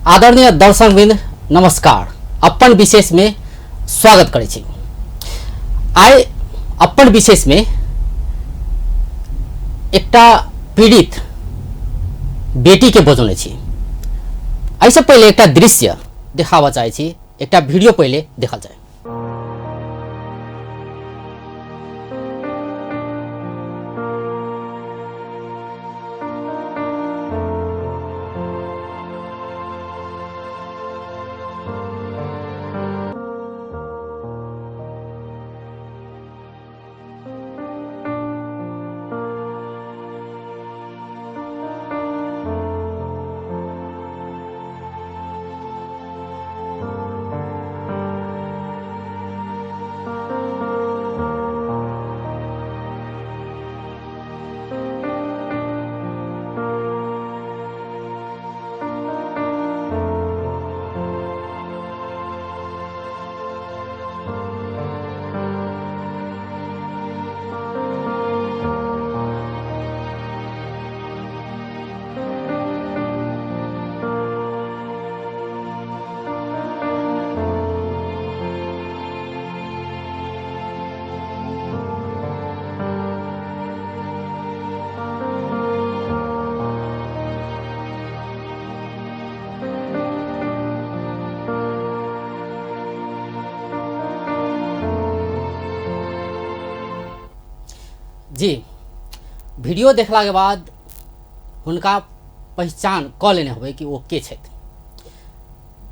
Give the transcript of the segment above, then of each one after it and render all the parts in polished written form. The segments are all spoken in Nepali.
आदरणीय दर्शकवृन्द नमस्कार। अपन विशेष में स्वागत करै छी। आइ अपन विशेष में एकटा पीड़ित बेटी के बजौने छी। ऐसे पहले एकटा दृश्य देखावा चाहे छी, एकटा वीडियो पहले देखल जाए। जी वीडियो देखला के बाद हुनका पहचान क लेने होबे कि वो के छथि।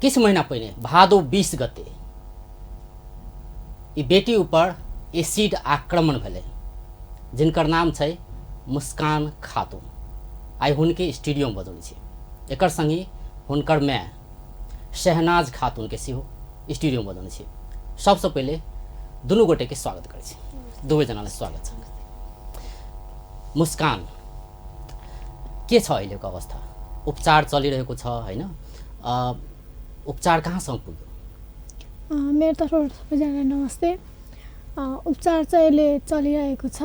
किछ महीना पहले भादो 20 गते ई बेटी ऊपर एसिड आक्रमण भेले, जिनकर नाम छै मुस्कान खातून। आई हुनके स्टूडियो में बजौने छी। एकर संगी हुनकर माय शहनाज खातून के सेहो स्टूडियो में बजौने छी। सबसे पहले दुनू गोटे के स्वागत करै छी। दुवै जनाले स्वागत छ। मुस्कान के छ अहिलेको अवस्था? उपचार चलिरहेको छ हैन? उपचार कहाँसम्म पुग्यो? मेरो तर्फबाट सबैजनालाई नमस्ते। उपचार चाहिँ अहिले चलिरहेको छ।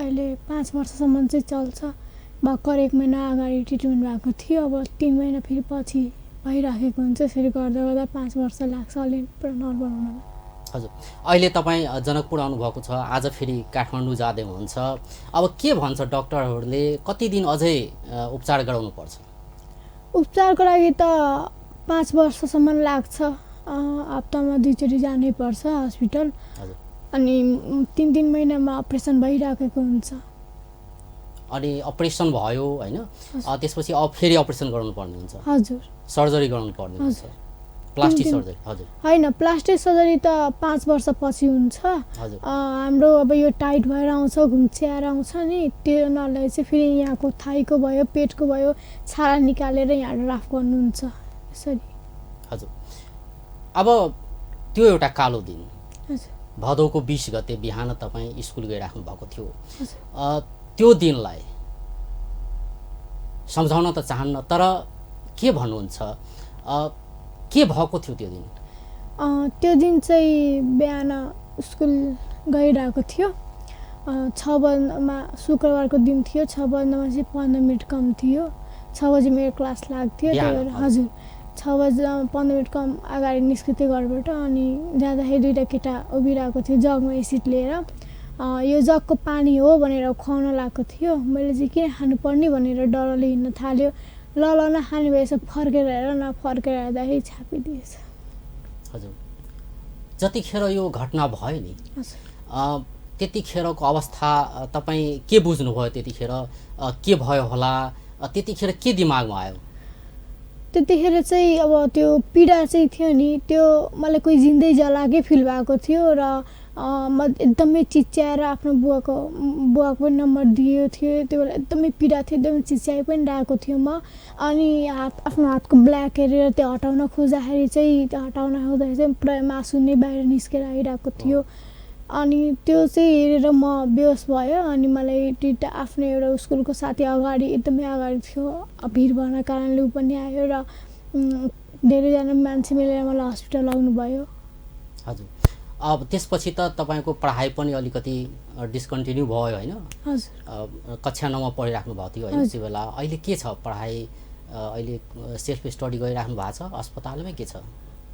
अहिले 5 वर्षसम्म चाहिँ चल्छ। भर्खर 1 महिना अगाडि ट्रिटमेन्ट भएको थियो। अब 3 महिना फेरि पछि भइराखेको हुन्छ। यसरी गर्दा गर्दा 5 वर्ष लाग्छ अलि नर्मल हुनमा। हजुर, अहिले तपाईँ जनकपुर आउनुभएको छ, आज फेरि काठमाडौँ जाँदै हुनुहुन्छ। अब के भन्छ डाक्टरहरूले, कति दिन अझै उपचार गराउनु पर्छ? उपचारको लागि त 5 वर्षसम्म लाग्छ। हप्तामा 2 चोटि जानै पर्छ हस्पिटल। अनि 3 महिनामा अपरेसन भइराखेको हुन्छ। अनि अपरेसन भयो हैन? त्यसपछि अब फेरि अपरेसन गराउनु पर्ने हुन्छ? हजुर, सर्जरी गराउनु पर्ने हुन्छ? Plastic surgery? हजुर हैन, प्लास्टिक सर्जरी त 5 वर्षपछि हुन्छ। हाम्रो अब यो टाइट भएर आउँछ, घुम्च्याएर आउँछ नि, त्यो नलाई चाहिँ फेरि यहाँको थाइको भयो, पेटको भयो, छाला निकालेर यहाँ ड्राफ्ट गर्नुहुन्छ यसरी। हजुर, अब त्यो एउटा कालो दिन भदौको 20 गते बिहान तपाईँ स्कुल गइराख्नु भएको थियो। त्यो दिनलाई सम्झाउन त चाहन्न, तर के भन्नुहुन्छ? के भएको थियो त्यो दिन? त्यो दिन चाहिँ बिहान स्कुल गइरहेको थियो। 6 बजेमा शुक्रबारको दिन थियो। 6 बजेमा चाहिँ 15 मिनट कम थियो। 6 बजे मेरो क्लास लाग्थ्यो। त्यही भएर हजुर 6 बजे 15 मिनट कम अगाडि निस्किँदै घरबाट। अनि जाँदाखेरि 2टा केटा उभिरहेको थियो जगमा एसिड लिएर। यो जगको पानी हो भनेर खुवाउन लागेको थियो। मैले चाहिँ किन खानुपर्ने भनेर डरले हिँड्न थाल्यो। ल नखाने भएछ, फर्केर हेर न, फर्केर हेर्दाखेरि छापिदिएछ। हजुर, जतिखेर यो घटना भयो नि, त्यतिखेरको अवस्था तपाईँ के बुझ्नुभयो? त्यतिखेर के भयो होला? त्यतिखेर के दिमागमा आयो? त्यतिखेर चाहिँ अब त्यो पीडा चाहिँ थियो नि, त्यो मलाई कोही जिन्दै जलाएकै फिल भएको थियो। र म एकदमै चिच्याएर आफ्नो बुवाको पनि नम्बर दिएको थियो। त्यो बेला एकदमै पीडा थियो, एकदमै चिच्याइ पनि रहेको थियो म। अनि आफ्नो हातको ब्ल्याक हेरेर त्यो हटाउन खोज्दाखेरि चाहिँ त्यो हटाउन खोज्दाखेरि चाहिँ पुरा मासु नै बाहिर निस्केर आइरहेको थियो। अनि त्यो चाहिँ हेरेर म बेहोस भयो। अनि मलाई आफ्नो एउटा स्कुलको साथी अगाडि, एकदमै अगाडि थियो, भिड भएको कारणले ऊ पनि आयो र धेरैजना मान्छे मिलेर मलाई हस्पिटल लाउनु भयो। हजुर, अब त्यसपछि त तपाईको पढाइ पनि अलिकति डिस्कन्टिन्यू भयो हैन? हजुर। कक्षा 9 मा पढिराख्नु भएको थियो हैन त्यो बेला। अहिले के छ पढाइ? अहिले सेल्फ स्टडी गरिराख्नु भएको छ अस्पतालमै के छ?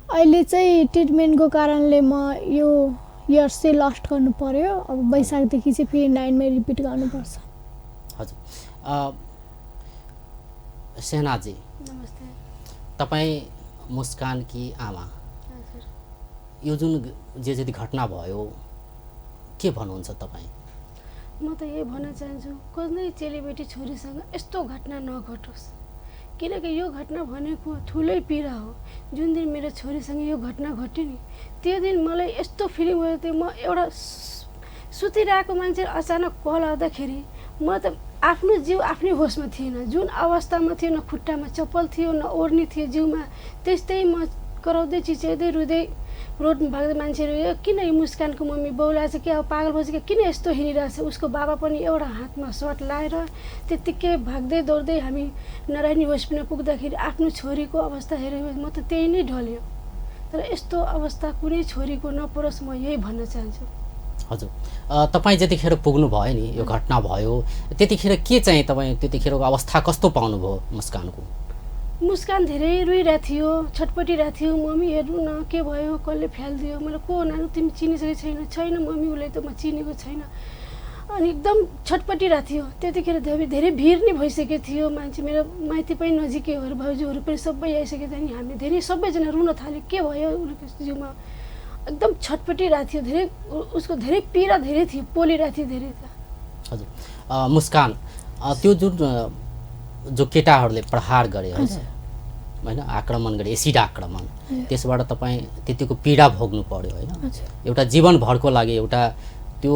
अहिले चाहिँ ट्रिटमेन्टको कारणले म यो इयर चाहिँ लस्ट गर्नु पर्यो। अब वैशाखदेखि चाहिँ फेरि 9मै रिपिट गर्नुपर्छ। हजुर सेहनाजी नमस्ते। तपाईँ मुस्कानकी आमा, हजुर, यो जुन जे जति घटना भयो के भन्नुहुन्छ तपाईँ? म त यही भन्न चाहन्छु कुनै चेलीबेटी छोरीसँग यस्तो घटना नघटोस्, किनकि यो घटना भनेको ठुलै पीडा हो। जुन दिन मेरो छोरीसँग यो घटना घट्यो नि त्यो दिन मलाई यस्तो फिलिङ भयो थियो, म एउटा सुतिरहेको मान्छे अचानक कल आउँदाखेरि म त आफ्नो जिउ आफ्नै होसमा थिएन। जुन अवस्थामा थियो, न खुट्टामा चप्पल थियो न ओढ्ने थियो जिउमा, त्यस्तै म कराउँदै चिच्याउँदै रुँदै रोडमा भाग्दै मान्छेहरू यो किन यो मुस्कानको मम्मी बौलाएछ कि अब पागल भएछ कि किन यस्तो हिँडिरहेछ। उसको बाबा पनि एउटा हातमा सर्ट लाएर त्यत्तिकै भाग्दै दौड्दै हामी नारायणी हस्पिटल पुग्दाखेरि आफ्नो छोरीको अवस्था हेरेर म त त्यही नै ढल्यो। तर यस्तो अवस्था कुनै छोरीको नपरोस्, म यही भन्न चाहन्छु। हजुर तपाईँ जतिखेर पुग्नु भयो नि, यो घटना भयो त्यतिखेर के चाहिँ तपाईँ त्यतिखेरको अवस्था कस्तो पाउनुभयो मुस्कानको? मुस्कान धेरै रोइरहेको थियो, छटपटिरहेको थियो। मम्मी हेर्नु न के भयो, कसले फ्यालिदियो। मैले को नानु तिमी चिनिसकेको छैन मम्मी, उसलाई त म चिनेको छैन। अनि एकदम छटपटिरहेको थियो। त्यतिखेर धेरै भिड नै भइसकेको थियो। मान्छे मेरो माइती पनि नजिकैहरू भाउजूहरू पनि सबै आइसकेको थियो। अनि हामी धेरै सबैजना रुन थाल्यो, के भयो उसको जिउमा। एकदम छटपटिरहेको थियो, धेरै उसको धेरै पीडा धेरै थियो, पोलिरहेको थियो धेरै। हजुर मुस्कान त्यो जुन जो केटाहरूले प्रहार गरे होइन, आक्रमण गरे, एसिड आक्रमण, त्यसबाट तपाईँ त्यतिको पीडा भोग्नु पर्यो होइन। एउटा जीवनभरको लागि एउटा त्यो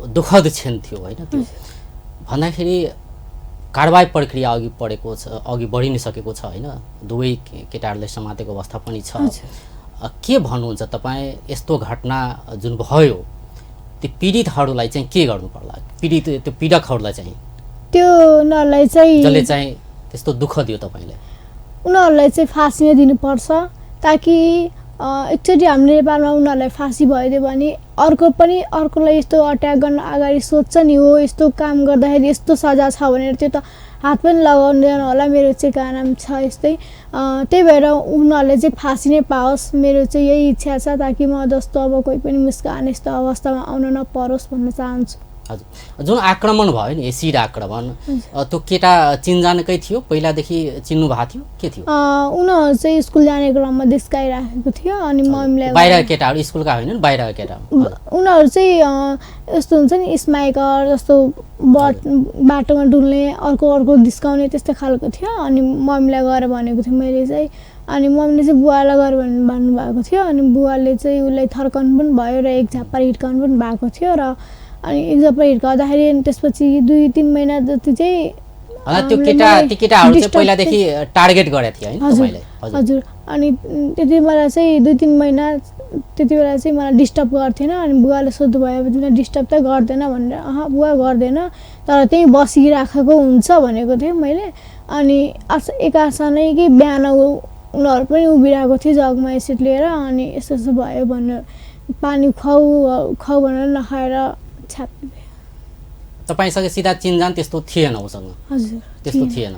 दुःखद क्षण थियो होइन। त्यो भन्दाखेरि कारबाही प्रक्रिया अघि बढि नै सकेको छ होइन। दुवै केटाहरूले समातेको अवस्था पनि छ। के भन्नुहुन्छ तपाईँ यस्तो घटना जुन भयो त्यो पीडितहरूलाई चाहिँ के गर्नु पर्ला? त्यो पीडकहरूलाई चाहिँ त्यो उनीहरूलाई चाहिँ जसले चाहिँ त्यस्तो दुःख दियो तपाईँले, उनीहरूलाई चाहिँ फाँसी नै दिनुपर्छ, ताकि एकचोटि हाम्रो नेपालमा उनीहरूलाई फाँसी भइदियो भने अर्कोलाई यस्तो अट्याक गर्न अगाडि सोध्छ नि, हो यस्तो काम गर्दाखेरि यस्तो सजा छ भनेर त्यो त हात पनि लगाउँदैन होला। मेरो चाहिँ काम छ यस्तै, त्यही भएर उनीहरूले चाहिँ फाँसी नै पाओस्, मेरो चाहिँ यही इच्छा छ, ताकि म जस्तो अब कोही पनि मुस्कान यस्तो अवस्थामा आउन नपरोस् भन्न चाहन्छु। हजुर जुन आक्रमण भयो नि, एसिड आक्रमण, त्यो केटा चिनजानकै थियो, पहिलादेखि चिन्नु भएको थियो के थियो? उनीहरू चाहिँ स्कुल जाने क्रममा डिस्काइराखेको थियो। अनि मम्मीलाई बाहिर केटाहरू स्कुलका होइनन्, बाहिर केटा उनीहरू चाहिँ यस्तो हुन्छ नि स्माइकर जस्तो बाटोमा डुल्ने, अर्को डिस्काउने त्यस्तो खालको थियो। अनि मम्मीलाई गएर भनेको थियो मैले चाहिँ, अनि मम्मीले चाहिँ बुवालाई गएर भन्नुभएको थियो। अनि बुवाले चाहिँ उसलाई थर्काउनु पनि भयो र एक झापा हिर्काउनु पनि भएको थियो। र अनि एक झापा हिर्काउँदाखेरि त्यसपछि 2-3 महिना जति चाहिँ त्यो केटाहरू चाहिँ पहिलादेखि टार्गेट गरेको थियो हैन तपाईले? हजुर। अनि त्यति बेला चाहिँ 2-3 महिना त्यति बेला चाहिँ मलाई डिस्टर्ब गर्थेन। अनि बुवाले सोध्नु भयो तिमीलाई डिस्टर्ब त गर्दैन भनेर, बुवा गर्दैन तर त्यही बसिराखेको हुन्छ भनेको थिएँ मैले। अनि एक आशा नै कि बिहान उनीहरू पनि उभिरहेको थियो जगमा एसिड लिएर। अनि यस्तो भयो भनेर पानी खाऊ भनेर नखाएर छापी। तपाईसँग सीधा चिनजान त्यस्तो थिएन उसँग? हजुर त्यस्तो थिएन,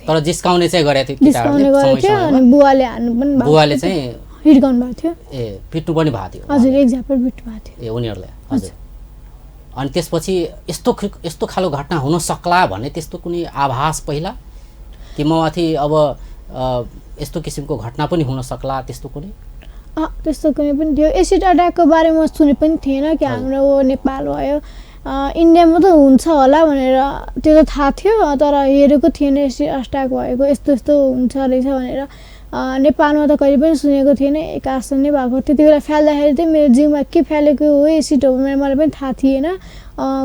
तर जिस्काउने चाहिँ गरेको थियो केटाहरूले समय समयमा। अनि बुवाले हान्नु पनि बुवाले चाहिँ हिर्काउनु भएको थियो, पिट्नु पनि भएको थियो। हजुर एक झापड पिट्नु भएको थियो उनीहरूले। हजुर अनि त्यसपछि यस्तो खालको घटना हुन सक्ला भन्ने त्यस्तो कुनै आभास पहिला कि ममाथि अब यस्तो किसिमको घटना पनि हुन सक्ला त्यस्तो कुनै? त्यस्तो कुनै पनि थियो। एसिड अट्याकको बारेमा सुने पनि थिएन कि हाम्रो नेपाल भयो इन्डियामा त हुन्छ होला भनेर, त्यो त थाहा थियो तर हेरेको थिएन एसिड अट्याक भएको यस्तो हुन्छ रहेछ भनेर। नेपालमा त कहिले पनि सुनेको थिएन, एक आसन नै भएको। त्यति बेला फ्याल्दाखेरि चाहिँ मेरो जिउमा के फ्यालेको हो एसिड हो भनेर मलाई पनि थाहा थिएन।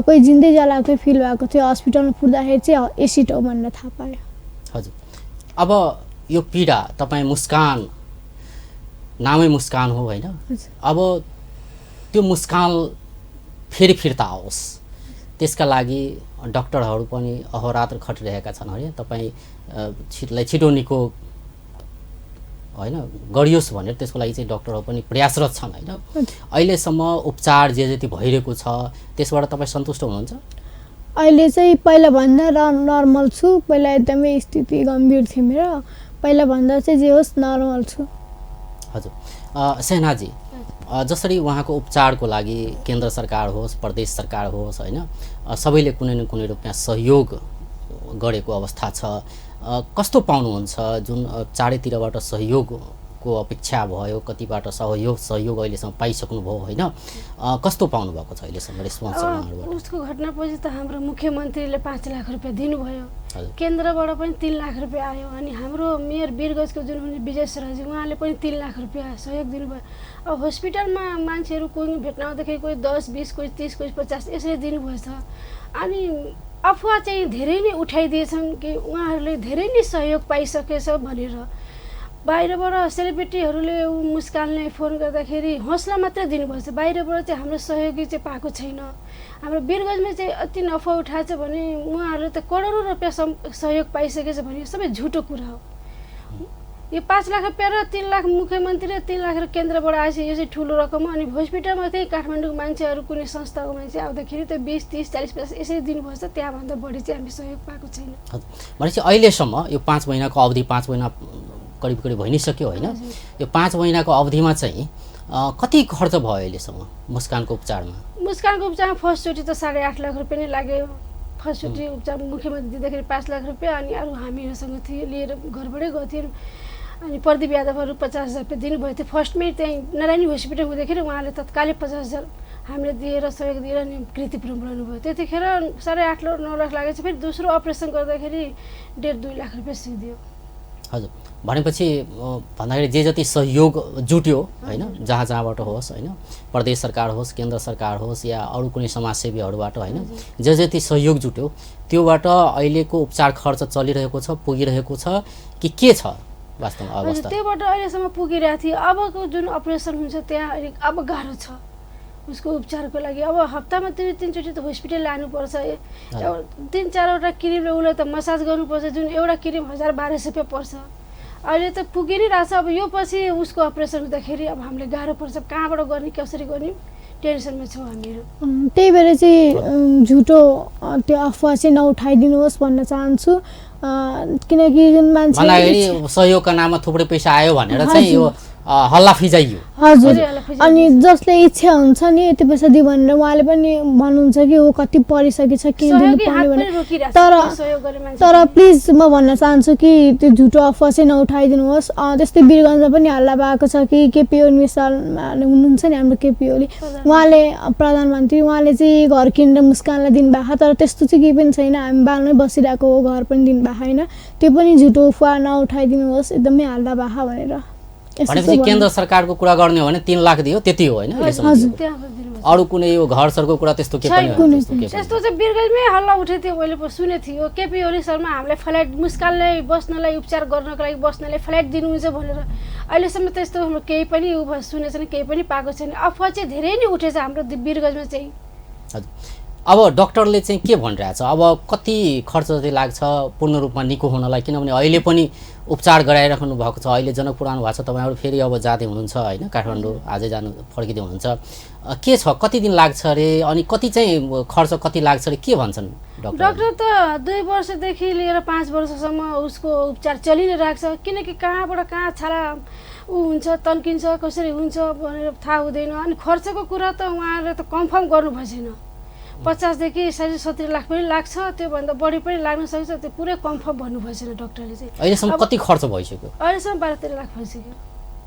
कोही जिन्दै जलाएकै फिल भएको थियो। हस्पिटलमा पुर्दाखेरि चाहिँ एसिड हो भनेर थाहा पायो। हजुर अब यो पीडा तपाईँ मुस्कान, नामै मुस्कान हो होइन, अब त्यो मुस्कान फेरि फिर्ता आओस् त्यसका लागि डाक्टरहरू पनि अहोरात्र खटिरहेका छन् होइन। तपाईँलाई छिटो निको होइन गरियोस् भनेर त्यसको लागि चाहिँ डाक्टरहरू पनि प्रयासरत छन् होइन। अहिलेसम्म उपचार जे जति भइरहेको छ त्यसबाट तपाईँ सन्तुष्ट हुनुहुन्छ? अहिले चाहिँ पहिलाभन्दा नर्मल छु। पहिला एकदमै स्थिति गम्भीर थियो मेरो, पहिलाभन्दा चाहिँ जे होस् नर्मल छु। हजुर सेनाजी, जसरी उहाँको उपचारको लागि केन्द्र सरकार होस् प्रदेश सरकार होस् होइन सबैले कुनै न कुनै रूपमा सहयोग गरेको अवस्था छ, कस्तो पाउनुहुन्छ? जुन चारैतिरबाट सहयोगको अपेक्षा भयो, कतिबाट सहयोग अहिलेसम्म पाइसक्नुभयो होइन, कस्तो पाउनुभएको छ अहिलेसम्म रेस्पोन्स? उसको घटनापछि त हाम्रो मुख्यमन्त्रीले 5 लाख रुपियाँ दिनुभयो, केन्द्रबाट पनि 3 लाख रुपियाँ आयो, अनि हाम्रो मेयर वीरगञ्जको जुन हुनुहुन्छ विजय सराजी उहाँले पनि 3 लाख रुपियाँ सहयोग दिनुभयो। अब हस्पिटलमा मान्छेहरू कोही भेट्न आउँदाखेरि कोही 10, 20, कोही 30, कोही 50 यसरी दिनुभएछ। अनि अफवाह चाहिँ धेरै नै उठाइदिएछन् कि उहाँहरूले धेरै नै सहयोग पाइसकेछ भनेर। बाहिरबाट सेलिब्रिटीहरूले मुस्कानले फोन गर्दाखेरि हौसला मात्रै दिनुभएछ, बाहिरबाट चाहिँ हाम्रो सहयोगी चाहिँ पाएको छैन। हाम्रो वीरगञ्जमा चाहिँ अति अफवाह उठाएछ भने उहाँहरूले त करोडौँ रुपियाँ सहयोग पाइसकेछ भने सबै झुटो कुरा हो। यो 5 लाख रुपियाँ र 3 लाख मुख्यमन्त्री र 3 लाख र केन्द्रबाट आएछ, यो चाहिँ ठुलो रकम हो। अनि हस्पिटलमा चाहिँ काठमाडौँको मान्छेहरू कुनै संस्थाको मान्छे आउँदाखेरि त 20, 30, 40, 50 यसरी दिनुपर्छ, त्यहाँभन्दा बढी चाहिँ हामी सहयोग पाएको छैन। भनेपछि अहिलेसम्म यो 5 महिनाको अवधि, 5 महिना करिब भइ नै सक्यो होइन, यो 5 महिनाको अवधिमा चाहिँ कति खर्च भयो अहिलेसम्म मुस्कानको उपचारमा? मुस्कानको उपचारमा फर्स्टचोटि त 8.5 लाख रुपियाँ नै लाग्यो। फर्स्टचोटि उपचार मुख्यमन्त्री दिँदाखेरि 5 लाख रुपियाँ, अनि अरू हामीहरूसँग थियो लिएर घरबाटै गएको थियौँ। अनि प्रदीप यादवहरू 50,000 रुपियाँ दिनुभएको थियो। फर्स्टमै त्यहीँ नारायणी हस्पिटल हुँदाखेरि उहाँले तत्कालै 50,000 हामीले दिएर सहयोग दिएर अनि कृतिपुरम बनाउनुभयो। त्यतिखेर 8.5 लाख 9 लाख लागेछ। फेरि दोस्रो अपरेसन गर्दाखेरि 1.5-2 लाख रुपियाँ सिद्धियो। हजुर, भनेपछि भन्दाखेरि जे जति सहयोग जुट्यो होइन, जहाँबाट होस् होइन, प्रदेश सरकार होस्, केन्द्र सरकार होस् या अरू कुनै समाजसेवीहरूबाट होइन, जे जति सहयोग जुट्यो त्योबाट अहिलेको उपचार खर्च चलिरहेको छ, पुगिरहेको छ कि के छ वास्तवमा अवस्था? त्योबाट अहिलेसम्म पुगिरहेको थियो। अबको जुन अपरेसन हुन्छ त्यहाँ अब गाह्रो छ उसको उपचारको लागि। अब हप्तामा 3-3 चोटि त हस्पिटल लानुपर्छ, 3-4वटा क्रिमले उसलाई त मसाज गर्नुपर्छ, जुन एउटा क्रिम 1,000-1,200 रुपियाँ पर्छ। अहिले त पुगि नै रहेछ। अब यो पछि उसको अपरेसन हुँदाखेरि अब हामीले गाह्रो पर्छ, कहाँबाट गर्ने कसरी गर्ने टेन्सनमा छौँ हामीहरू। त्यही भएर चाहिँ झुटो त्यो अफवाह चाहिँ नउठाइदिनुहोस् भन्न चाहन्छु। किनकि जुन मान्छे सहयोगका नाममा थुप्रै पैसा आयो भनेर चाहिँ यो हल्ला फिजाइयो। हजुर, अनि जसले इच्छा हुन्छ नि यति पैसा दियो भनेर उहाँले पनि भन्नुहुन्छ कि हो कति परिसकेछ के दिनुपर्ने भनेर। तर प्लिज म भन्न चाहन्छु कि त्यो झुटो अफवाह चाहिँ नउठाइदिनुहोस्। त्यस्तै वीरगञ्जमा पनि हल्ला भएको छ कि केपी ओली मिसाल हुनुहुन्छ नि हाम्रो केपी ओली, उहाँले प्रधानमन्त्री, उहाँले चाहिँ घर किनेर मुस्कानलाई दिनुभएको, तर त्यस्तो चाहिँ केही पनि छैन। हामी बालमै बसिरहेको हो, घर पनि दिनुभएको होइन। त्यो पनि झुटो अफवाह नउठाइदिनुहोस्, एकदमै हल्ला भएको भनेर। भनेपछि केन्द्र सरकारको कुरा गर्ने हो भने 3 लाख दियो त्यति हो होइन? अरू कुनै यो घर सरको कुरा त्यस्तो के पनि होइन? त्यस्तो चाहिँ वीरगञ्जमै हल्ला उठेको थियो, मैले सुनेको थियो। केपी ओली शर्मा हामीलाई फ्ल्याट मुस्कानलाई बस्नलाई उपचार गर्नको लागि बस्नलाई फ्ल्याट दिनुहुन्छ भनेर। अहिलेसम्म त्यस्तो हाम्रो केही पनि सुनेको छैन, केही पनि पाएको छैन। अफवाह चाहिँ धेरै नै उठेछ हाम्रो वीरगञ्जमा चाहिँ। हजुर, अब डक्टरले चाहिँ के भनिरहेछ? अब कति खर्च चाहिँ लाग्छ पूर्ण रूपमा निको हुनलाई? किनभने अहिले पनि उपचार गराइराख्नु भएको छ, अहिले जनकपुर आउनु भएको छ तपाईँहरू, फेरि अब जाँदै हुनुहुन्छ होइन, काठमाडौँ आजै जानु फर्किँदै हुनुहुन्छ। के छ, कति दिन लाग्छ अरे, अनि कति चाहिँ खर्च कति लाग्छ अरे, के भन्छन् डक्टर? डक्टर त 2 वर्षदेखि लिएर 5 वर्षसम्म उसको उपचार चलि नै रहेको छ। किनकि कहाँबाट कहाँ छाला हुन्छ, तन्किन्छ, कसरी हुन्छ भनेर थाहा हुँदैन। अनि खर्चको कुरा त उहाँहरूले त कन्फर्म गर्नुभएको छैन। 50 देखि 70 लाख पनि लाग्छ, त्योभन्दा बढी पनि लाग्न सक्छ, त्यो पुरै कन्फर्म भन्नुभएको छैन डक्टरले चाहिँ। अहिलेसम्म कति खर्च भइसक्यो? अहिलेसम्म 12-13 लाख भइसक्यो।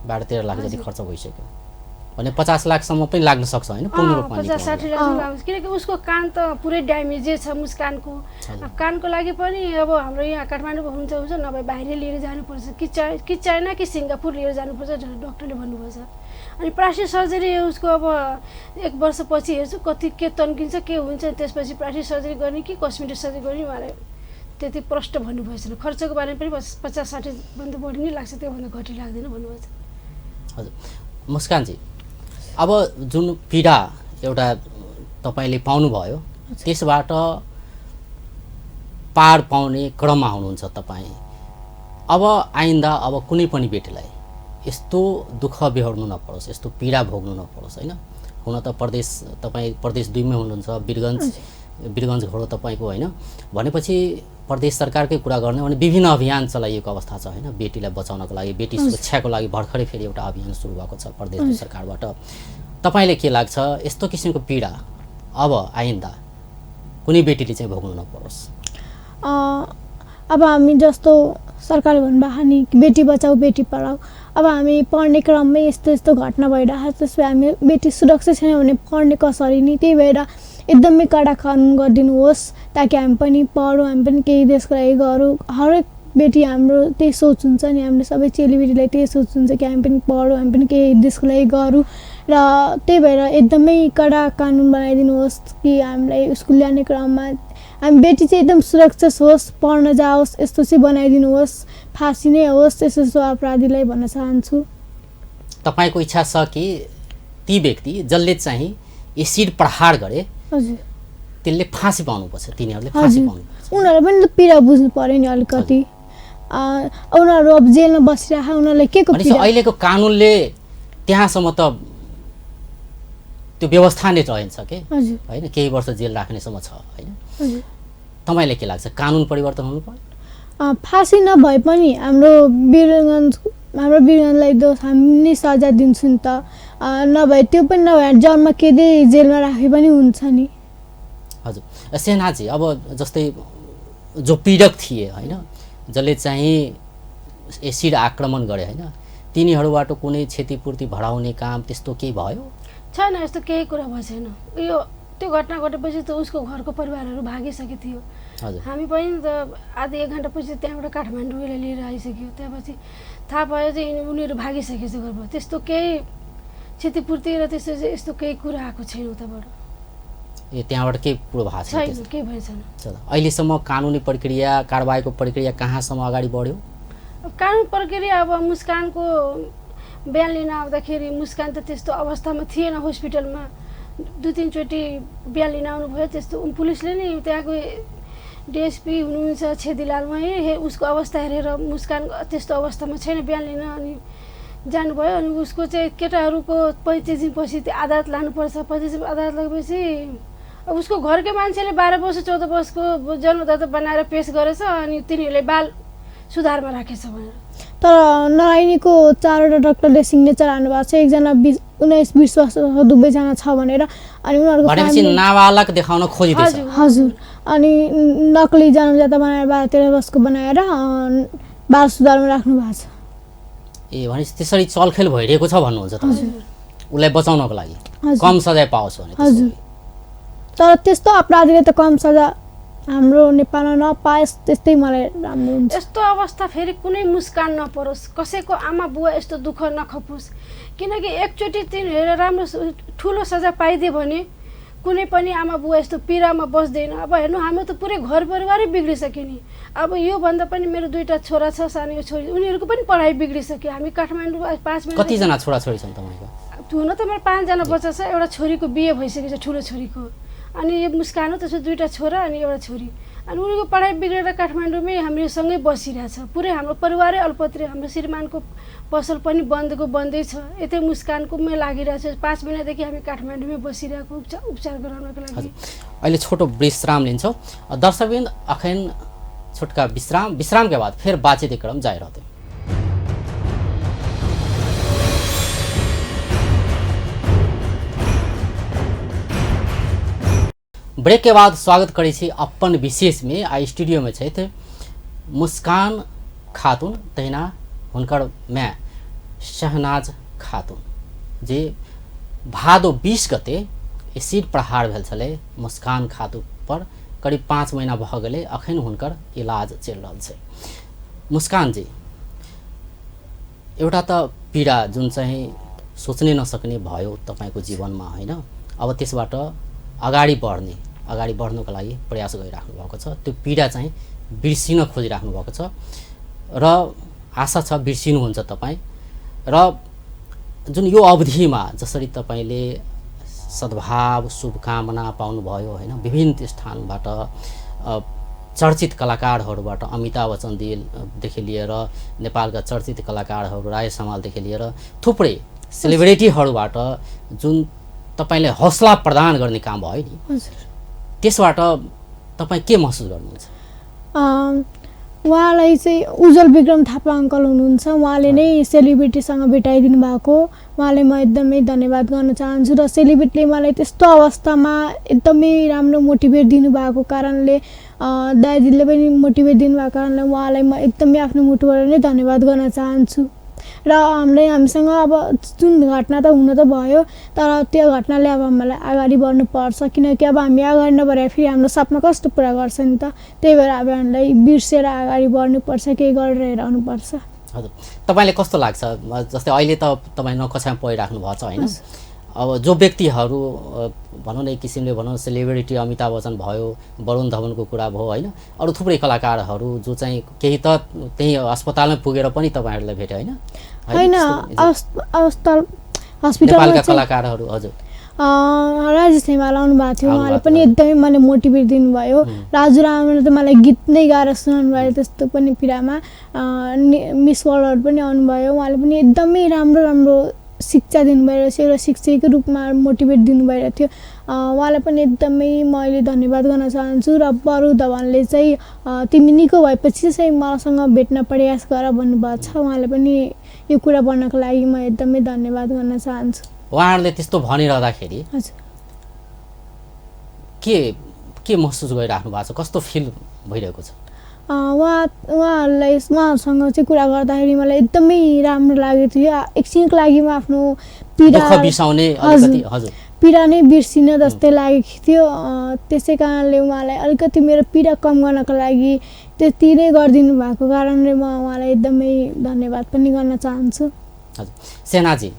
12-13 लाख जति खर्च भइसक्यो भने 50 लाखसम्म पनि लाग्न सक्छ होइन पूर्ण रूपमा? 50-60 लाख लाग्छ। किनकि उसको कान त पुरै ड्यामेजै छ मुस्कानको। कानको लागि पनि अब हाम्रो यहाँ काठमाडौँमा हुन्छ नभए बाहिर लिएर जानुपर्छ, कि चाइना कि सिङ्गापुर लिएर जानुपर्छ डक्टरले भन्नुभएको छ। अनि प्लास्टिक सर्जरी उसको अब 1 वर्षपछि हेर्छु कति के तन्किन्छ के हुन्छ, त्यसपछि प्लास्टिक सर्जरी गर्ने कि कस्मेटिक सर्जरी गर्ने उहाँले त्यति प्रष्ट भन्नुभएको छैन। खर्चको बारेमा पनि 50-60 भन्दा बढी नै लाग्छ, त्योभन्दा घटी लाग्दैन भन्नुभएको छ। हजुर मुस्कानजी, अब जुन पीडा एउटा तपाईँले पाउनुभयो त्यसबाट पार पाउने क्रममा हुनुहुन्छ तपाईँ। अब आइन्दा अब कुनै पनि बेटीलाई यस्तो दुःख बेहोर्नु नपरोस्, यस्तो पीडा भोग्नु नपरोस् होइन। हुन त तपाईँ प्रदेश 2 मै हुनुहुन्छ, वीरगञ्ज वीरगञ्ज घोडो तपाईँको होइन भनेपछि प्रदेश सरकारकै कुरा गर्ने भने विभिन्न अभियान चलाइएको अवस्था छ होइन बेटीलाई बचाउनको लागि बेटी सुरक्षाको लागि भर्खरै फेरि एउटा अभियान सुरु भएको छ प्रदेश सरकारबाट तपाईँले के लाग्छ यस्तो किसिमको पीडा अब आइन्दा कुनै बेटीले चाहिँ भोग्नु नपरोस् अब हामी जस्तो सरकारले भन्नुभएको नि बेटी बचाऊ बेटी पढाऊ अब हामी पढ्ने क्रममै यस्तो यस्तो घटना भइरहेको छ त्यसपछि हामी बेटी सुरक्षित छैन भने पढ्ने कसरी नि त्यही भएर एकदमै कडा कानुन गरिदिनुहोस् ताकि हामी पनि पढौँ हामी पनि केही देशको लागि गरौँ हरेक बेटी हाम्रो त्यही सोच हुन्छ नि हामीले सबै चेलीबेटीलाई त्यही सोच हुन्छ कि हामी पनि पढौँ हामी पनि केही देशको लागि गरौँ र त्यही भएर एकदमै कडा कानुन बनाइदिनुहोस् कि हामीलाई स्कुल ल्याउने क्रममा हामी बेटी चाहिँ एकदम सुरक्षित होस् पढ्न जाओस् यस्तो चाहिँ बनाइदिनुहोस् फाँसी नै होस् यस्तो यस्तो अपराधीलाई भन्न चाहन्छु तपाईँको इच्छा छ कि ती व्यक्ति जसले चाहिँ एसिड प्रहार गरे हजुर त्यसले फाँसी पाउनुपर्छ तिनीहरूले फाँसी पाउनुपर्छ उनीहरूले पनि त पीडा बुझ्नु पर्यो नि अलिकति उनीहरू अब जेलमा बसिरहेको उनीहरूलाई के को भनेपछि अहिलेको कानुनले त्यहाँसम्म त त्यो व्यवस्था नै रहन्छ के होइन केही वर्ष जेल राख्नेसम्म छ होइन तपाईँलाई के लाग्छ कानुन परिवर्तन हुनु पर्यो फाँसी नभए पनि हाम्रो वीरगञ्जलाई दोष हामी नै सजाय दिन्छु नि त नभए त्यो पनि नभए जन्म केही जेलमा राखे पनि हुन्छ नि हजुर सेनाजी अब जस्तै जो पीडक थिए होइन जसले चाहिँ एसिड आक्रमण गरे होइन तिनीहरूबाट कुनै क्षतिपूर्ति भराउने काम त्यस्तो केही भयो छैन यस्तो केही कुरा भएको छैन यो त्यो घटना घटेपछि त उसको घरको परिवारहरू भागिसकेको थियो हामी पनि त आधी 1 घन्टापछि त्यहाँबाट काठमाडौँलाई लिएर आइसक्यो त्यसपछि थाहा भयो चाहिँ उनीहरू भागिसकेछ घरबाट त्यस्तो केही क्षतिपूर्ति र त्यस्तो यस्तो केही कुरा आएको छैन उताबाट ए त्यहाँबाट केही कुरो भएको छैन केही भएन अहिलेसम्म कानुनी प्रक्रिया कारबाहीको प्रक्रिया कहाँसम्म अगाडि बढ्यो कानुन प्रक्रिया अब मुस्कानको बिहान लिन आउँदाखेरि मुस्कान त त्यस्तो अवस्थामा थिएन हस्पिटलमा 2-3 चोटि बिहान लिन आउनुभयो त्यस्तो पुलिसले नि त्यहाँको डिएसपी हुनुहुन्छ छेदीलालमा उसको अवस्था हेरेर मुस्कान त्यस्तो अवस्थामा छैन बिहान लिन अनि जानुभयो अनि उसको चाहिँ केटाहरूको 35 दिनपछि अदालत लानुपर्छ 35 दिन अदालत लगेपछि अब उसको घरकै मान्छेले 12 वर्ष 14 वर्षको जन्मदाता बनाएर पेश गरेछ अनि तिनीहरूले बाल सुधारमा राखेछ भनेर तर नारायणीको 4वटा डाक्टरले सिग्नेचर हाल्नु भएको छ एकजना 19-20 वर्षको दुवैजना छ भनेर अनि उनीहरूको नाबालक देखाउन खोजिरहेछ हजुर अनि नक्कली जन्मदाता बनाएर 12-13 वर्षको बनाएर बाल सुधारमा राख्नु भएको छ ए भनेपछि त्यसरी चलखेल भइरहेको छ भन्नुहुन्छ तपाईँ उसलाई बचाउनको लागि कम सजाय पाओस् भने हजुर तर त्यस्तो अपराधीले त कम सजा हाम्रो नेपालमा नपाओस् त्यस्तै मलाई राम्रो हुन्छ यस्तो अवस्था फेरि कुनै मुस्कान नपरोस् कसैको आमा बुवा यस्तो दुःख नखपोस् किनकि एकचोटि तिनीहरू राम्रो ठुलो सजा पाइदियो भने कुनै पनि आमा बुवा यस्तो पीडामा बस्दैन अब हेर्नु हाम्रो त पुरै घर परिवारै बिग्रिसक्यो नि अब योभन्दा पनि मेरो 2टा छोरा छ सानो छोरी उनीहरूको पनि पढाइ बिग्रिसक्यो हामी काठमाडौँ 5 मिनट कतिजना छोराछोरी छन् तपाईँको हुन त मेरो 5 जना बच्चा छ एउटा छोरीको बिहे भइसकेको छ ठुलो छोरीको अनि यो मुस्कान हो त्यसो 2टा छोरा अनि एउटा छोरी अनि उनीहरूको पढाइ बिग्रेर काठमाडौँमै हामीसँगै बसिरहेछ पुरै हाम्रो परिवारै अल्पत्रै हाम्रो श्रीमानको पसल पनि बन्दै छ यतै मुस्कानकोमै लागिरहेछ 5 महिनादेखि हामी काठमाडौँमै बसिरहेको उपचार गराउनको लागि अहिले छोटो विश्राम लिन्छौँ दर्शकवृन्द अखन छोटका विश्राम के बाद फिर बातचीत क्रम जारी रहते हैं ब्रेक के बाद स्वागत करै छी अपन विशेष में आई स्टूडियो में छथि मुस्कान खातून तहिना हुनकर माय शहनाज खातून जे भादो 20 गते एसिड प्रहार भेल छलै मुस्कान खातून पर करीब 5 महीना भ गेलै अखन हुनकर इलाज चलि रहल छै मुस्कान जी एउटा त पीडा जुन चाहिँ सोच्नै नसक्ने भयो तपाईको जीवनमा हैन अब त्यसबाट अगाडि बढ्नको लागि प्रयास गरिराख्नु भएको छ त्यो पीडा चाहिँ बिर्सिन खोजिराख्नु भएको छ र आशा छ बिर्सिनुहुन्छ तपाईँ र जुन यो अवधिमा जसरी तपाईले सद्भाव शुभकामना पाउनुभयो हैन विभिन्न स्थानबाट चर्चित कलाकारहरूबाट अमिताभ बच्चनदेखि लिएर नेपालका चर्चित कलाकारहरू राय समालदेखि लिएर थुप्रै सेलिब्रिटीहरूबाट जुन तपाईले हौसला प्रदान गर्ने काम भयो नि त्यसबाट तपाईँ के महसुस गर्नुहुन्छ? उहाँलाई चाहिँ उज्जवल विक्रम थापा अङ्कल हुनुहुन्छ, उहाँले नै सेलिब्रिटीसँग भेटाइदिनु भएको, उहाँलाई म एकदमै धन्यवाद गर्न चाहन्छु। र सेलिब्रिटीले मलाई त्यस्तो अवस्थामा एकदमै राम्रो मोटिभेट दिनुभएको कारणले, दाइजीले पनि मोटिभेट दिनुभएको कारणले उहाँलाई म एकदमै आफ्नो मुटुबाट नै धन्यवाद गर्न चाहन्छु। र हामीसँग अब जुन घटना त हुन त भयो, तर त्यो घटनाले अब हामीलाई अगाडि बढ्नुपर्छ, किनकि अब हामी अगाडि नबढाएर फेरि हाम्रो सपना कस्तो पुरा गर्छ नि त। त्यही भएर अब हामीलाई बिर्सेर अगाडि बढ्नुपर्छ, केही गरेर हेराउनुपर्छ। हजुर, तपाईँले कस्तो लाग्छ? जस्तै अहिले त तपाईँ नकक्षामा पढिराख्नु भएको छ होइन, अब जो व्यक्तिहरू भनौँ न एक किसिमले भनौँ सेलिब्रिटी अमिताभ बच्चन भयो, वरुण धवनको कुरा भयो होइन, अरू थुप्रै कलाकारहरू जो चाहिँ केही त त्यही अस्पतालमै पुगेर पनि तपाईँहरूलाई भेट्यो होइन? होइन, नेपालका कलाकारहरू। हजुर, राजेश हिमाल आउनु भएको थियो, उहाँले पनि एकदमै मलाई मोटिभेट दिनुभयो। राजु रामले त मलाई गीत नै गाएर सुनाउनु भयो, त्यस्तो पनि पिरामा मिस वर्ल्डहरू पनि आउनुभयो, उहाँले पनि एकदमै राम्रो राम्रो शिक्षा दिनुभएको थियो, एउटा शिक्षकको रूपमा मोटिभेट दिनुभएको थियो। उहाँलाई पनि एकदमै मैले धन्यवाद गर्न चाहन्छु। र वरुण धवनले चाहिँ तिमी निको भएपछि चाहिँ मसँग भेट्न प्रयास गर भन्नुभएको छ, उहाँले पनि यो कुरा भन्नको लागि म एकदमै धन्यवाद गर्न चाहन्छु। उहाँहरूले त्यस्तो भनिरहँदाखेरि के महसुस गरिराख्नु भएको छ? कस्तो फिल भइरहेको छ? उहाँहरूसँग चाहिँ कुरा गर्दाखेरि मलाई एकदमै राम्रो लागेको थियो। एकछिनको लागि म आफ्नो पीडा नै बिर्सिन जस्तै लागेको थियो। त्यसै कारणले उहाँलाई अलिकति मेरो पीडा कम गर्नको लागि त्यति नै गरिदिनु भएको कारणले म उहाँलाई एकदमै धन्यवाद पनि गर्न चाहन्छु। हजुर, सेनाजी,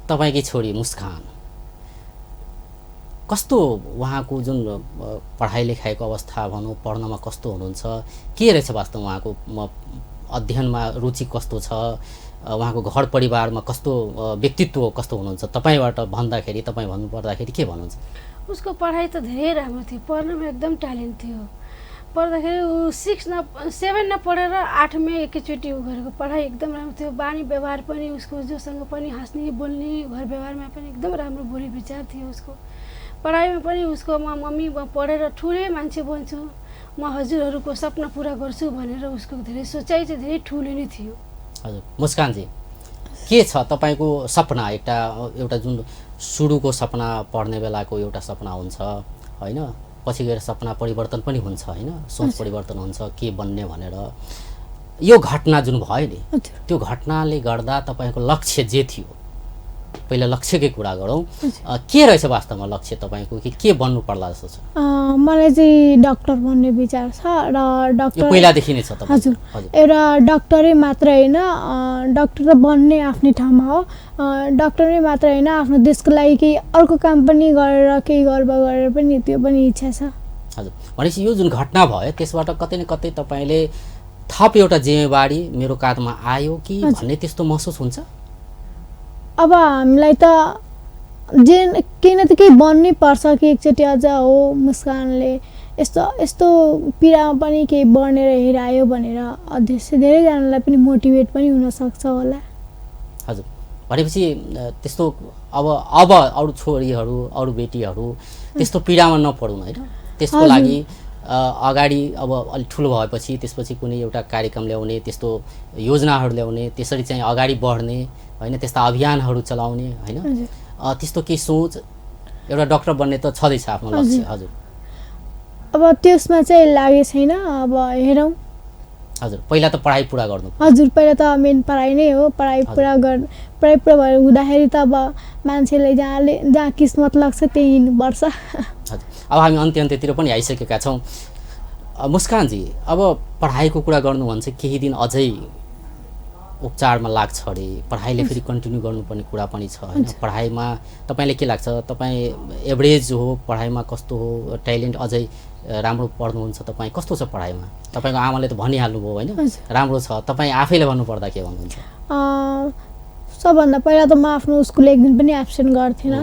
तपाईँकी छोरी मुस्कान कस्तो, उहाँको जुन पढाइ लेखाइको अवस्था भनौँ, पढ्नमा कस्तो हुनुहुन्छ, के रहेछ वास्तव उहाँको अध्ययनमा रुचि कस्तो छ, उहाँको घर परिवारमा कस्तो व्यक्तित्व कस्तो हुनुहुन्छ? तपाईँबाट भन्दाखेरि, तपाईँ भन्नुपर्दाखेरि के भन्नुहुन्छ? उसको पढाइ त धेरै राम्रो थियो, पढ्नमा एकदम ट्यालेन्ट थियो। पढ्दाखेरि ऊ 7 नपढेर 8मा एकैचोटि ऊ गरेको पढाइ एकदम राम्रो थियो। बानी व्यवहार पनि उसको जोसँग पनि हाँस्ने बोल्ने, घर व्यवहारमा पनि एकदम राम्रो बोली विचार थियो उसको। पढाइमा पनि उसको म मम्मी पढेर ठुलै मान्छे बन्छु, म हजुरहरूको सपना पुरा गर्छु भनेर उसको धेरै सोचाइ चाहिँ धेरै ठुलो नै थियो। हजुर, मुस्कानजी, के छ तपाईँको सपना? एउटा जुन सुरुको सपना, पढ्ने बेलाको एउटा सपना हुन्छ होइन, पछि गएर सपना परिवर्तन पनि हुन्छ होइन, सोच परिवर्तन हुन्छ के बन्ने भनेर। यो घटना जुन भयो नि, त्यो घटनाले गर्दा तपाईँको लक्ष्य जे थियो, पहिला लक्ष्यकै कुरा गरौँ, के रहेछ वास्तवमा लक्ष्य तपाईँको? के बन्नु पर्ला जस्तो छ? मलाई चाहिँ डक्टर बन्ने विचार छ। र डक्टर पहिलादेखि नै छ? हजुर, एउटा डक्टरै मात्र होइन, डक्टर त बन्ने आफ्नै ठाउँमा हो, डक्टरै मात्र होइन, आफ्नो देशको लागि केही अर्को काम पनि गरेर केही गर्व गरेर पनि त्यो पनि इच्छा छ। हजुर, भनेपछि यो जुन घटना भयो त्यसबाट कतै न कतै तपाईँले थप एउटा जिम्मेवारी मेरो काँधमा आयो कि भन्ने त्यस्तो महसुस हुन्छ? अब हामीलाई त केही न त केही बन्नै पर्छ कि एकचोटि अझ हो मुस्कानले यस्तो पीडामा पनि केही बनेर हेरायो भनेर अध्यक्ष धेरैजनालाई पनि मोटिभेट पनि हुनसक्छ होला। हजुर, भनेपछि त्यस्तो अब अरू छोरीहरू, अरू बेटीहरू त्यस्तो पीडामा नपडुन् होइन, त्यसको लागि अगाडि अब अलिक ठुलो भएपछि त्यसपछि कुनै एउटा कार्यक्रम ल्याउने, त्यस्तो योजनाहरू ल्याउने, त्यसरी चाहिँ अगाडि बढ्ने होइन, त्यस्ता अभियानहरू चलाउने होइन, त्यस्तो केही सोच? एउटा डक्टर बन्ने त छँदैछ आफ्नो लक्ष्य। हजुर, अब त्यसमा चाहिँ लागेको छैन, अब हेरौँ। हजुर, पहिला त पढाइ पुरा गर्नु। हजुर, पहिला त मेन पढाइ नै हो। पढाइ पुरा भएर हुँदाखेरि त अब मान्छेले जहाँ किस्मत लाग्छ त्यही हिँड्नुपर्छ। हजुर, अब हामी अन्त्यतिर पनि आइसकेका छौँ। मुस्कानजी, अब पढाइको कुरा गर्नु भन्छ, केही दिन अझै उपचारमा लाग्छ अरे, पढाइले फेरि कन्टिन्यू गर्नुपर्ने कुरा पनि छ होइन। पढाइमा तपाईँले के लाग्छ? तपाईँ एभरेज हो पढाइमा, कस्तो हो, ट्यालेन्ट अझै राम्रो पढ्नुहुन्छ तपाईँ, कस्तो छ पढाइमा? तपाईँको आमाले त भनिहाल्नुभयो होइन, राम्रो छ। तपाईँ आफैले भन्नुपर्दा के भन्नुहुन्छ? सबभन्दा पहिला त म आफ्नो स्कुल एक दिन पनि एब्सेन्ट गर्थेन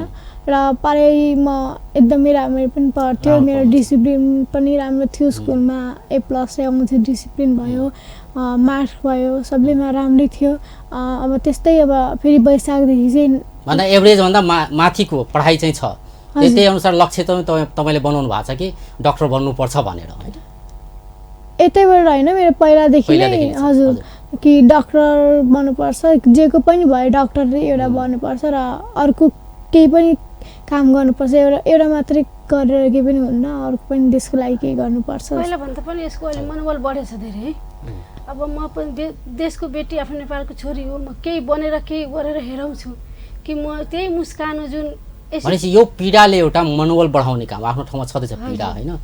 र पढाइमा एकदमै राम्रो पनि पढ्थ्यो। मेरो डिसिप्लिन पनि राम्रो थियो, स्कुलमा A+ आउँथ्यो, डिसिप्लिन भयो, मार्क्स भयो, सबैमा राम्रै थियो। अब त्यस्तै अब फेरि वैशाखदेखि चाहिँ भन्दा एभरेज भन्दा माथिको पढाइ चाहिँ छ त्यही अनुसार लक्ष्य तपाईँले बनाउनु भएको छ कि डक्टर बन्नुपर्छ भनेर होइन? यतैबाट होइन, मेरो पहिलादेखि नै पहिलादेखि छ, हजुर कि डक्टर बन्नुपर्छ, जेको पनि भयो डक्टर एउटा बन्नुपर्छ र अर्को केही पनि काम गर्नुपर्छ। एउटा मात्रै गरेर केही पनि हुन्न, अर्को पनि देशको लागि केही गर्नुपर्छ। पहिलाभन्दा पनि यसको अहिले मनोबल बढेछ धेरै है। अब म पनि देशको बेटी, आफ्नो नेपालको छोरी हो, म केही बनेर केही गरेर हेराउँछु कि म त्यही मुस्कान हो जुन भनेपछि यो पीडाले एउटा मनोबल बढाउने काम आफ्नो ठाउँमा छँदैछ पीडा होइन,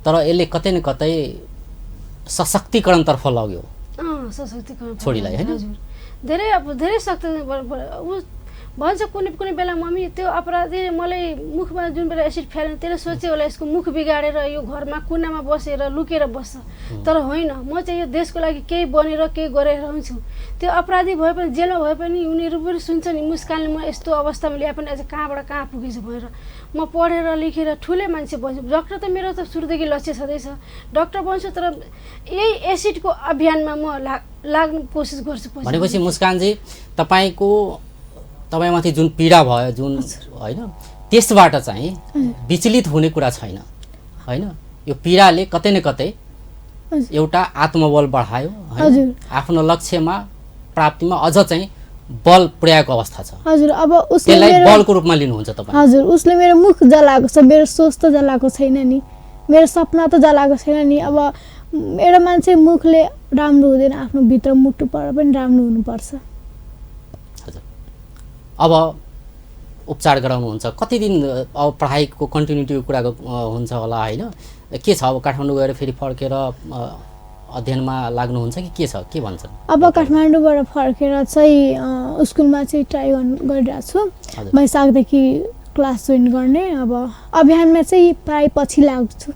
तर यसले कतै न कतै सशक्तिकरणतर्फ लग्यो सशक्तिकरण छोरीलाई होइन? हजुर, धेरै अब धेरै शक्ति ऊ भन्छ कुनै बेला मम्मी त्यो अपराधी मलाई मुखमा जुन बेला एसिड फ्याल्ने त्यसले सोचे होला यसको मुख बिगाडेर यो घरमा कुनामा बसेर लुकेर बस्छ, तर होइन, म चाहिँ यो देशको लागि केही बनेर केही गरेर आउँछु। त्यो अपराधी भए पनि जेलमा भए पनि उनीहरू पनि सुन्छ नि मुस्कानले म यस्तो अवस्थामा ल्याए पनि अझ कहाँबाट कहाँ पुगेछ भनेर। म पढेर लेखेर ठुलै मान्छे बन्छु, डक्टर त मेरो त सुरुदेखि लक्ष्य छँदैछ, डक्टर बन्छु, तर यही एसिडको अभियानमा म लाग्ने कोसिस गर्छु। भनेपछि मुस्कानजी तपाईँमाथि जुन पीडा भयो जुन होइन त्यसबाट चाहिँ विचलित हुने कुरा छैन होइन? यो पीडाले कतै न कतै एउटा आत्मबल बढायो होइन? आफ्नो लक्ष्यमा प्राप्तिमा अझ चाहिँ बल पुर्याएको अवस्था छ। हजुर, अब त्यसलाई बलको रूपमा लिनुहुन्छ तपाईँ? हजुर, उसले मेरो मुख जलाएको छ, मेरो सोच त जलाएको छैन नि, मेरो सपना त जलाएको छैन नि। अब एउटा मान्छे मुखले राम्रो हुँदैन, आफ्नो भित्र मुटुबाट पनि राम्रो हुनुपर्छ। हजुर, अब उपचार गराउनुहुन्छ कति दिन? अब पढाइको कन्टिन्युटीको कुरा हुन्छ होला होइन? के छ अब काठमाडौँ गएर फेरि फर्केर अध्ययनमा लाग्नुहुन्छ कि के छ, के भन्छन्? अब काठमाडौँबाट फर्केर चाहिँ स्कुलमा चाहिँ ट्राई गरिरहेको छु, वैशाखदेखि क्लास जोइन गर्ने। अब अभियानमा चाहिँ प्राय पछि लाग्छु।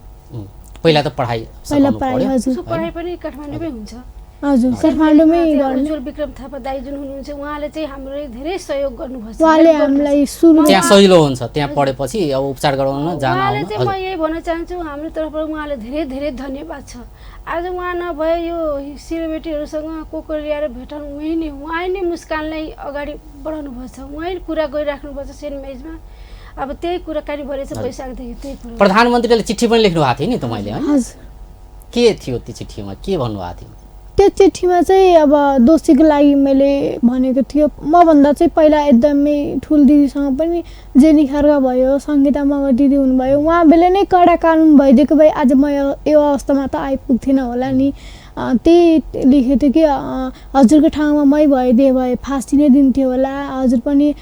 पहिला त पढाइ हजुर, पढाइ पनि काठमाडौँमै हुन्छ। हजुर, काठमाडौँमै गर्ने। उज्जवल विक्रम थापा दाइ जुन हुनुहुन्छ उहाँले चाहिँ हाम्रो धेरै सहयोग गर्नुभएको छ। उहाँले हामीलाई सुरु त्यहाँ सजिलो हुन्छ, त्यहाँ पढेपछि अब उपचार गराउन जान उहाँले चाहिँ म यही भन्न चाहन्छु हाम्रो तर्फबाट उहाँले धेरै धेरै धन्यवाद छ। आज उहाँ नभए यो सेलिब्रेटीहरूसँग को ल्याएर भेटाउनु उहाँ नै मुस्कानलाई अगाडि बढाउनु भएको छ, उहाँ कुरा गरिराख्नु भएको छ सेन्ट मेजमा। अब त्यही कुराकानी भइरहेछ वैशाखदेखि। त्यही कुरा प्रधानमन्त्रीले चिठी पनि लेख्नु भएको थियो नि तपाईँले होइन? के थियो त्यो चिठीमा, के भन्नुभएको थियो? त्यो चिठीमा चाहिँ अब दोषीको लागि मैले भनेको थियो। मभन्दा चाहिँ पहिला एकदमै ठुलो दिदीसँग पनि जेनी खर्का भयो, सङ्गीता मगर दिदी हुनुभयो, उहाँ बेला नै कडा कानुन भइदिएको भए आज म यो अवस्थामा त आइपुग्थेन होला नि। त्यही लेखेको थियो कि हजुरको ठाउँमा मै भइदिए भए फाँसी नै दिन्थ्यो होला, हजुर पनि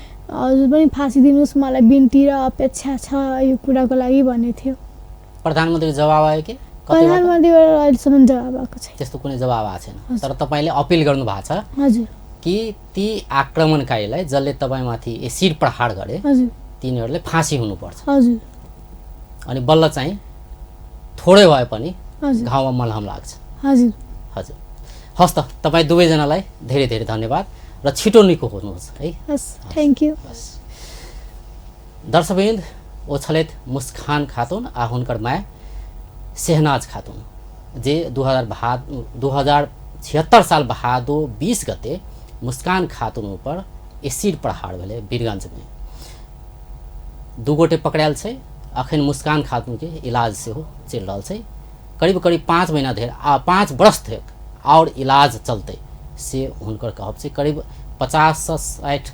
फाँसी दिनुहोस्, मलाई बिन्ती र अपेक्षा छ यो कुराको लागि भन्ने थियो। प्रधानमन्त्री जवाब आयो कि? प्रधानमन्त्रीबाट अहिलेसम्म जवाब आएको छैन। त्यस्तो कुनै जवाब आएको छैन, तर तपाईँले अपिल गर्नु भएको छ हजुर कि ती आक्रमणकारीलाई जसले तपाईँमाथि एसिड प्रहार गरे हजुर तिनीहरूले फाँसी हुनुपर्छ। हजुर, अनि बल्ल चाहिँ थोरै भए पनि हजुर घाउमा मलहम लाग्छ। हजुर हजुर, हस् त, तपाईँ दुवैजनालाई धेरै धेरै धन्यवाद र छिटो निको हुनुहोस् है। हस्, थ्याङ्क यू। दर्शकवृन्द, ओछलेत मुस्कान खातून आ हुनकर माय शहनाज खातून जे 2076 साल भादो 20 गते मुस्कान खातून ऊपर एसिड प्रहार भेले वीरगंज में। दू गोटे पकड़ायल छै, अखन मुस्कान खातून के इलाज से हो चल रहा है। करीब 5 महीना धरि 5 वर्ष तक और इलाज चलते से हुनकर कहब से करीब 50 से 60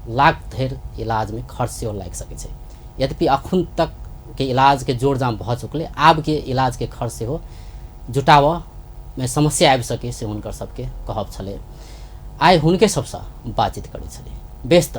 लाख धरि इलाज में खर्च से लाग सके छै। यद्यपि अखन तक के इलाज के जोड़जाम भ चुकले, आब के इलाज के खर्च से हो जुटाव में समस्या आबि सके से हुनकर सबके कहब छले। आइ हुनके सबसे बातचीत करै छले। बेस त